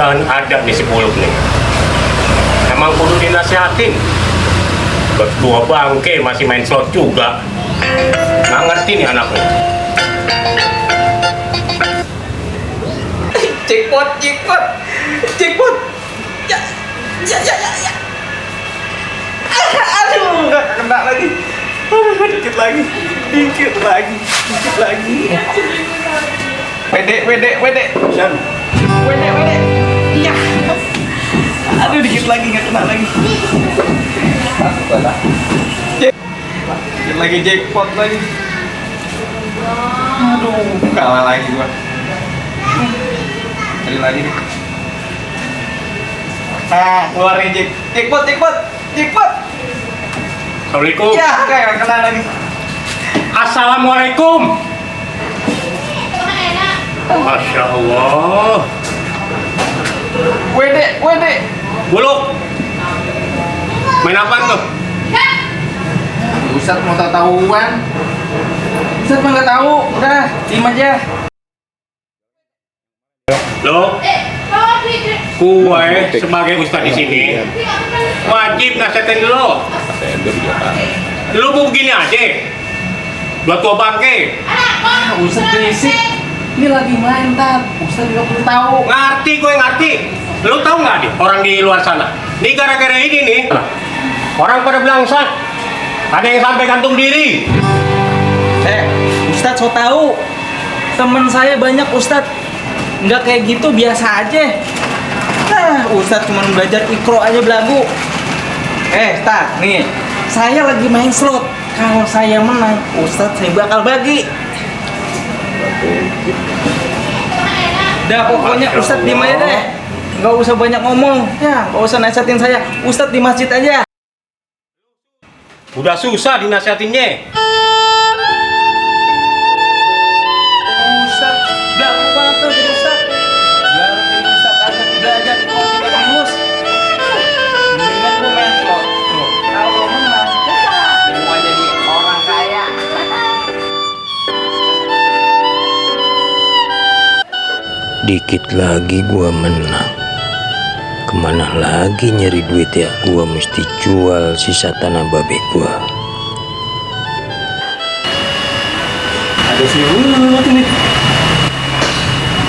mudah-mudahan ada nih si Buluk nih. Emang kudu dinasihatin. Ketua bangke masih main slot juga. Nggak ngerti nih anaknya. Jackpot. Ya. Aduh, nggak kena lagi. Dikit lagi. Wede. Iya. Aduh, dikit lagi nggak kena lagi. Dikit lagi jackpot lagi. Aduh, kalah lagi gua. Cari lagi nih. Nah, keluar nih jackpot. Assalamualaikum. Ya, kayak kena lagi. Assalamualaikum. Masya Allah. Wede. Buluk. Main apa tuh? Ustadz mau tahu-tahuan. Ustadz mah nggak tahu. Udah, diem aja. Lo, kue sebagai ustadz di sini wajib nasihatin lo. Lo mau begini aja. Dua tua bangke. Ustadz berisik. Ini lagi main, Tat. Ustadz nggak perlu tahu. Ngerti. Lo tahu nggak nih orang di luar sana? Ini gara-gara ini nih. Orang pada belangsak. Ada yang sampai gantung diri. Ustadz so tahu. Temen saya banyak, Ustadz. Nggak kayak gitu, biasa aja. Nah, Ustadz cuma belajar ikro aja belagu. Tat, nih. Saya lagi main slot. Kalau saya menang, Ustadz saya bakal bagi. Dah, pokoknya Ustadz diem aja deh. Nggak usah banyak ngomong. Ya, nggak usah nasihatin saya. Ustadz di masjid aja. Udah susah dinasihatinnya. Ustadz, belagu banget tuh jadi Ustadz. Biar jadi Ustadz aja belajar kalau tidak lulus. Mendingan gue main slot. Tuh, kalau menang, semua jadi orang kaya. Dikit lagi gua menang. Kemana lagi nyari duit ya? Gua mesti jual sisa tanah babe gua. Ada si Ulut nih.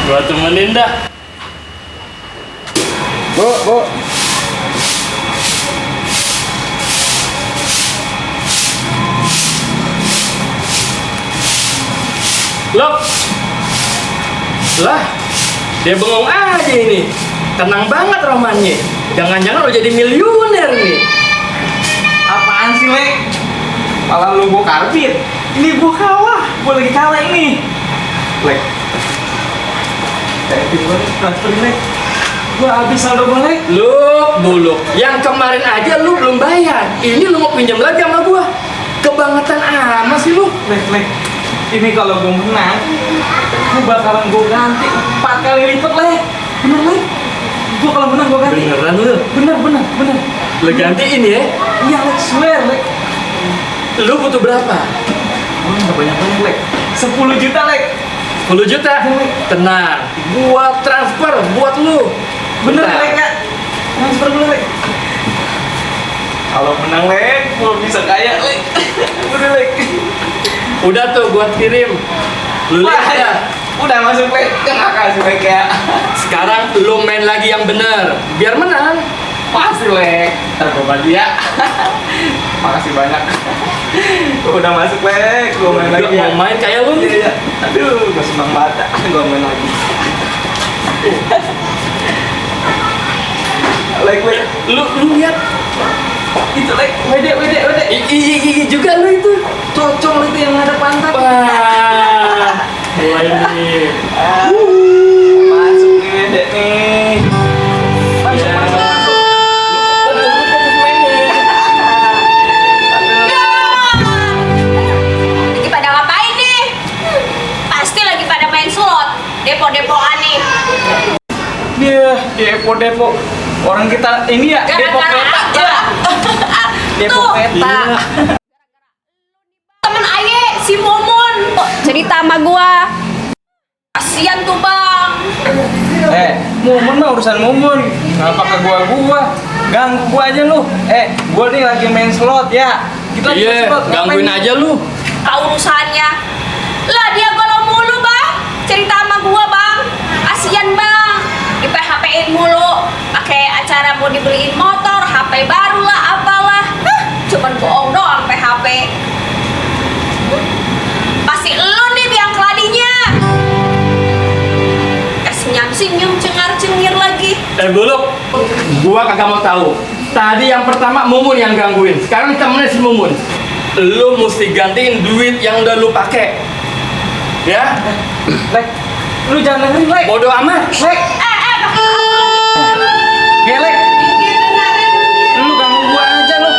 Gua temenin dah. Bu. Loh, lah, dia bengong aja ini. Tenang banget romannya. Jangan-jangan lo jadi miliuner nih. Apaan sih, Lek? Malah lu gua karbit. Ini gua kalah. Gua lagi kalah ini. Lek. Gimana transfer, Lek? Gua habis saldo gua, Lek. Buluk. Yang kemarin aja lu belum bayar. Ini lu mau pinjam lagi sama gua. Kebangetan amat sih lu. Lek. Ini kalau gua menang, gua bakalan gua ganti 4 kali lipat, Lek. Bener, Lek? Gua kalau menang gua ganti. Beneran lu? Bener. Lu gantiin ya? Iya, Lek, swear, Lek. Lu butuh berapa? Oh, nggak banyak-banyak, Lek. 10 juta, Lek. 10 juta? Tenang, gua transfer buat lu. Bener, Bentar. Lek, ya? Transfer dulu, Lek. Kalau menang, Lek, gua bisa kaya, Lek. Udah, Lek. Udah tuh gua kirim. Lu lihat ya. Udah masuk, Lek. Kenapa sih, Lek, ya? Sekarang lu main lagi yang bener biar menang. Pasti, Lek. Ntar gua bagi ya. Makasih banyak. Udah masuk, Lek. Gua main lagi ya. Mau main kayak lu nih. Iya. Aduh, gua senang banget. Gua main lagi. Lek. Lu lihat. Itu, Lek. Wede. Iya juga lu itu. Cocok itu yang ada pantat. Wah. Mulai nih. Masuk nih, Wede nih. Masuk. Lagi pada ngapain nih? Pasti lagi pada main slot. Depo-depoan nih. Dia depo. Orang kita ini ya, depo Gara-gara peta. aja. Depo Tuh. peta. Temen Aye, si Momon cerita sama gua. Kasian tuh bang. Mumun mah urusan Mumun. Ngapa ke gua? Ganggu gua aja lu. Gua nih lagi main slot ya. Kita lagi main Iya, slot. gangguin Ngapain? aja lu. Tahu urusannya. Lah dia galau mulu bang. Cerita sama gua bang. Kasian bang. Di PHP-in mulu. Pakai acara mau dibeliin motor, HP baru lah, apalah. Cuman bohong doang PHP. Pasti lu nih biang keladinya. Senyum-senyum, cengar-cengir lagi. Buluk, gua kagak mau tahu. Tadi yang pertama Mumun yang gangguin, sekarang temennya si Mumun. Lu mesti gantiin duit yang udah lu pakai. Ya? Lek, lu jangan dengerin, Lek. Bodoh amat. Lek, Lek. Lu ganggu gua aja lu.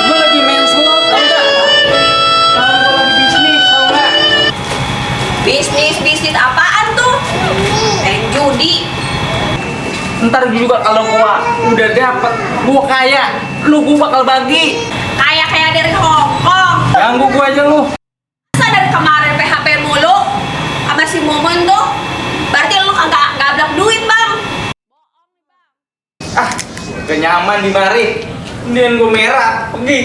Gua lagi main slot, tau nggak? Gua lagi bisnis, tau nggak? Bisnis apaan tuh? Judi. Ntar juga kalau gua udah dapet, gua kaya, gua bakal bagi. Kayak dari Hongkong. Ganggu gua aja lu. Masa dari kemarin PHP mulu sama si Momon tuh? Berarti lu kagak gablak duit bang. Gak nyaman di mari. Kemudian gua merah, pergi.